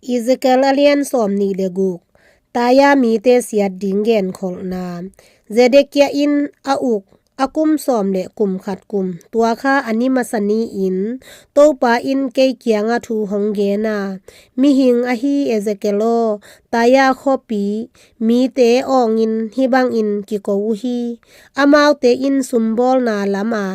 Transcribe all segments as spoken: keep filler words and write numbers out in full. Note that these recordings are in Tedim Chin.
Ezekiel a lian sawmnih le guk. Taya mite siat ding genkholhna. Zedekia in a uk a kum sawm le kum khat kum, tua kha a ni masa ni-in Topa in kei kiangah thu hong gen a, mihing ahi Ezekiel aw, Taya khuapi mite awngin hih bangin kiko uh hi. Amaute in sumbawlna lam a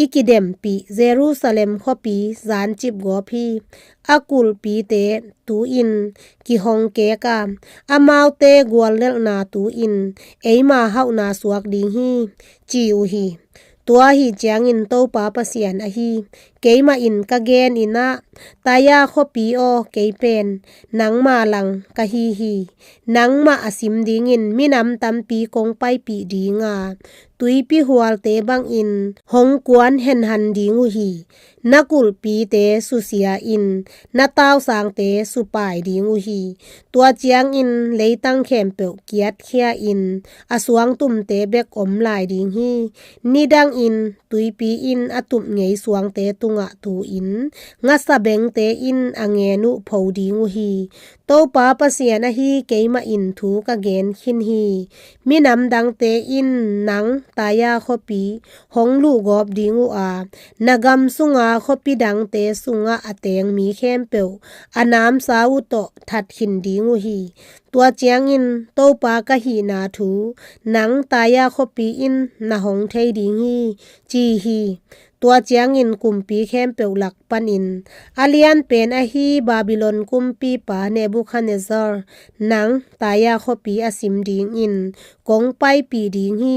i kidempih Jerusalem khuapi zancip gawp hi. A kulhpite tu-in kihong kek a, amaute guallelhna tu-in eima hauhna suak ding hi, ci uh hi. Tua ahi ciangin Topa Pasian ahi keimah in ka genin ah, Taya khuapi aw, kei pen nangma lang ka hi hi. Nangmah a sim dingin minam tampi kong paipih ding a, tuipi hualte bangin hong kuan henhan ding uh hi. Na kulhpite susia-in na tausangte supai ding uh hi. Tua ciangin leitang khempeuh kiatkhia-in a suangtumte bek om lai ding hi. Nidangin tuipi in a tup ngei suangte tungah tu-in ngasa bengte in a ngen uh pho ding uh hi. Topa Pasian ahi keimah in thu ka gen khin hi. Minam dangte in nang Taya khuapi hong luhgawp ding uh a, na gam sunga khuapi dangte sungah a teng mi khempeuh a namsa uh tawh that khin ding uh hi. Tua ciangin Topa ka hihna thu nang Taya khuapi in na hong thei ding hi, ci hi. Tua ciangin kumpi khempeuh lak panin a lianpen ahi Babylon kumpipa Nebukhadnezzar nang Taya khuapi a sim dingin kong paipih ding hi.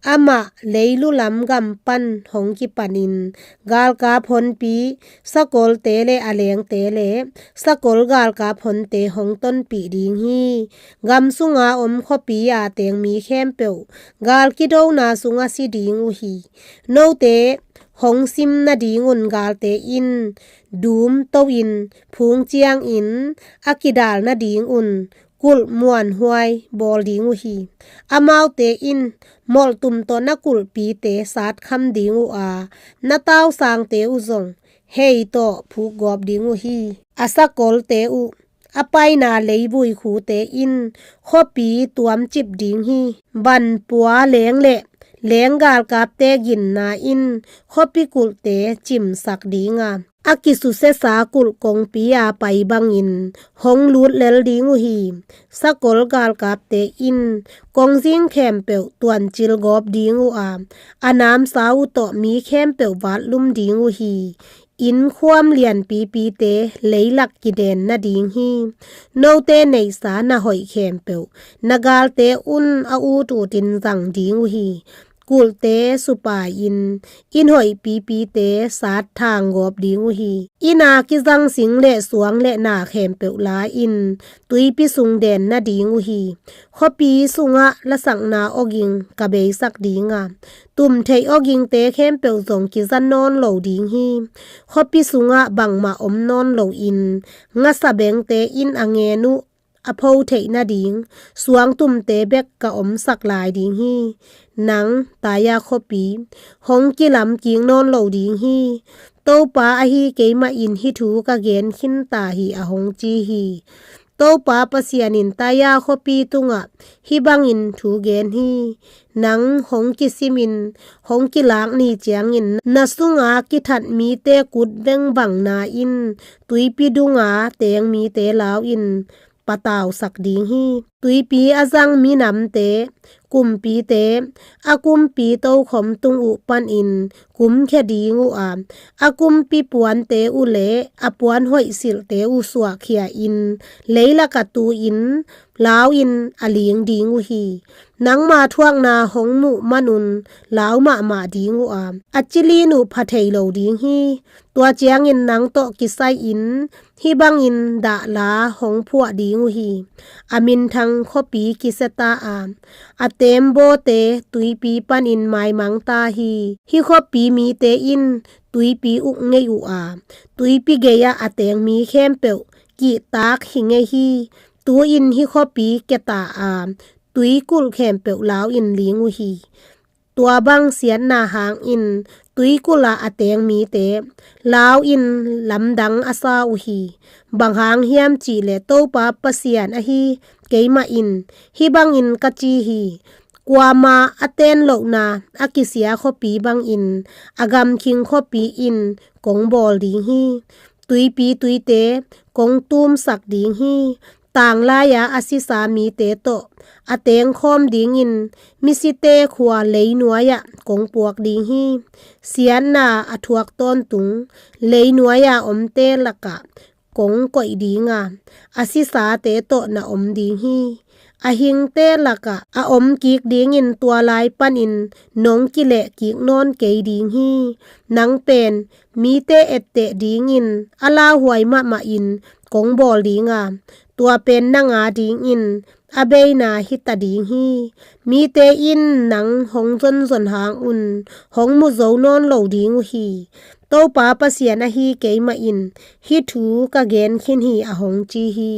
Amah leilu lam gam pan hong kipanin galkap honpi, sakolte le a lengte le sakol galkap honte hong tonpih ding hi. Gam sunga om khuapi a teng mi khempeuh gal kidona sungah si ding uh hi. Note hong sim nadingun galte in dum to-in phung ciangin a kidal nadingun kulh muanhuai bawl ding uh hi. Amaute in molhtum tawh na kulhpite satkham ding uh a, na tausangte uh zong hei tawh phukgawp ding uh hi. A sakolte uh, a paina leivui khute in khuapi tuamcip ding hi. Banpua leng le leng galkapte ginna in khuapi kulhte cimsak ding a, a kisusesa kulh kongpi a pai bangin hong lut lel ding uh hi. Sakol galkapte in kongzing khempeuh tuancil gawp ding uh a, a namsa uh tawh mi khempeuh vatlum ding uh hi. Inn khuam lianpipite leilak kiden nading hi. Note neihsa na hoih khempeuh na galte un a ut utin zang ding uh hi. Kulhte supai-in inn hoihpipite satthang gawp ding uh hi. Inn a kizang sing le suang le na khempeuh la-in tuipi sung den nading uh hi. Khuapi sungah lasakna awging ka beisak ding a, tumtheih awgingte khempeuh zong kiza nawn lo ding hi. Khuapi sungah bangmah om nawn loin ngasa bengte in a ngen uh a pho theih nading suangtumte bek ka omsak lai ding hi. Nang Taya khuapi hong kilamkik nawn lo ding hi. Topa ahi keimah in hih thu ka gen khinta hi, a hong ci hi. Topa Pasian in Taya khuapi tungah hih bangin thu gen hi. Nang hong kisimin hong kilak ni ciangin na sunga kithat mite kut vengbangna in tuipi dunga teng mite lau-in patausak ding hi. Tuipi a zang minamte, kumpite, a kumpi tokhom tung uh panin kumkhia ding uh a, a kumpi puante uh le a puan hoihsilhte uh suahkhia-in leilakah tu-in lau-in a ling ding uh hi. Nangma thuakna hong muh manun lau mahmah ding uh a, a cilin uh pha thei lo ding hi. Tua ciangin nang tawh kisai-in hih bangin dahla hong phuah ding uh hi. A minthang khuapi kisia ta a, a teembawte tuipi panin maimang ta hi. Hih khuapi mite in tuipi uk ngei uh a, tuipi gei-ah a teng mi khempeuh kihtak hi ngei hi. Tu-in hih khuapi kia ta a, tuikulh khempeuh lau-in ling uh hi. Tua bang siatna hangin tuikulh ah a teng mite lau-in lamdang a sa uh hi. Bang hang hiam cih leh Topa Pasian ahi keimah in hih bangin ka ci hi: Kuama a ten lohna a kisia khuapi bangin a gamkhing khuapi in kong bawl ding hi. Tuipi tuite kong tumsak ding hi. Tanglai-a a sisa mite tawh a tengkhawm dingin misite khua leinuai-ah kong puak ding hi. Siatna a thuak tawntung leinuai-a omte lakah kong koih ding a, a sisate tawh na om ding hi. A hingte lakah a om kik dingin tua lai panin nong kileh kik nawn kei ding hi. Nang pen mite etteh dingin a lauhuai mahmahin kong bawl ding a, tua pen nang a dingin a beina hita ding hi. Mite in nang hong zonzon hangun hong mu zo nawn lo ding uh hi. Topa Pasian ahi keimah in hih thu ka gen khin hi, a hong ci hi.